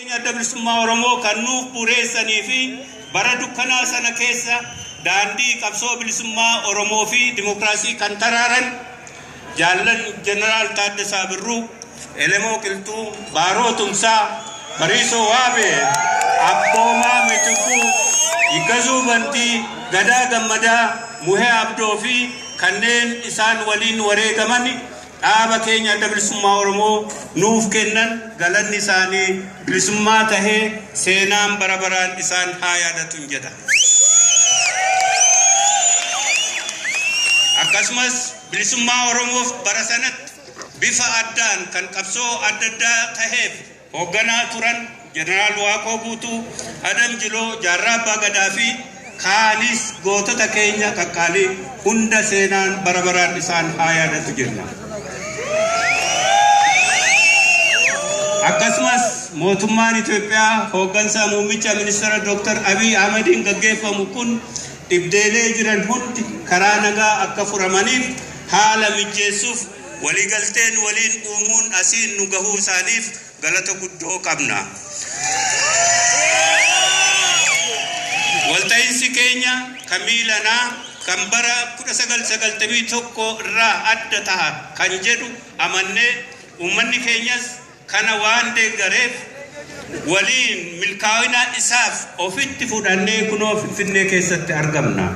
Keenya Adda Bilisummaa Oromoo kan nuuf bureessanii fi bara dukkanaa sana keessa daandii qabsoo bilisummaa Oromoo fi dimokiraasii kan taraaran jaallan Jeneraal Taaddasaa Birruu, Elemoo Qilxuu, Baaroo Tumsaa, Bariisoo Waabee, Abboomaa Mitikuu, Yiggazuu Bantii, Gadaa Gammadaa, Muhee Abdoo fi kanneen isaan waliin wareegaman dhaaba keenya Adda Bilisummaa Oromoo nuuf kennan galanni isaanii bilisummaa tahee seenaan bara baraan isaan haa yaadatun jedha. Akkasumas bilisummaa Oromoof bara sanatti bifa addaan kan qabsoo adda addaa taheef hoogganaa turan Jeneraal Waaqoo Guutuu, Adam Jiloo, Jaarraa Abbaa Gadaa fi kaanis gootota keenya qaqqaalii hunda seenaan bara baraan isaan haa yaadatu jenna. Akkasumas mootummaan Itoophiyaa hooggansa muummicha ministeera Dr. Abiy Ahmediin gaggeeffamu kun dhibdeelee jiran hundi karaa nagaa akka furamaniif haala mijjeessuuf waliigalteen waliin uumuun asiin nu gahuu isaaniif galata guddoo qabna. Walta'iinsi keenya kan miilanaa kan bara 1991 irraa adda taha kan jedhu amannee uummanni keenyas kana waan deeggareef waliin milkaa'ina isaaf ofitti fudhannee kunoo Finfinnee keessatti argamna.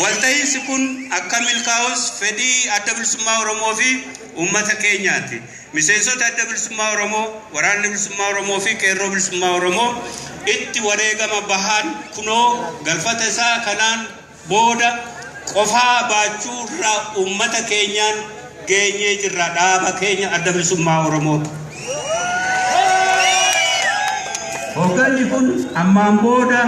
Walta'iinsi kun akka milkaa'us fedhii Adda Bilisummaa Oromoo fi uummata keenyaati. Miseensota Adda Bilisummaa Oromoo, Waraanni Bilisummaa Oromoo fi Qeerroo Bilisummaa Oromoo itti wareegama bahan kunoo galfata isaa kanaan booda qofaa baachuu irraa uummata keenyaan geenyee jirra dhaaba keenya Adda Bilisummaa Oromoo. Hoogganni kun ammaan booda.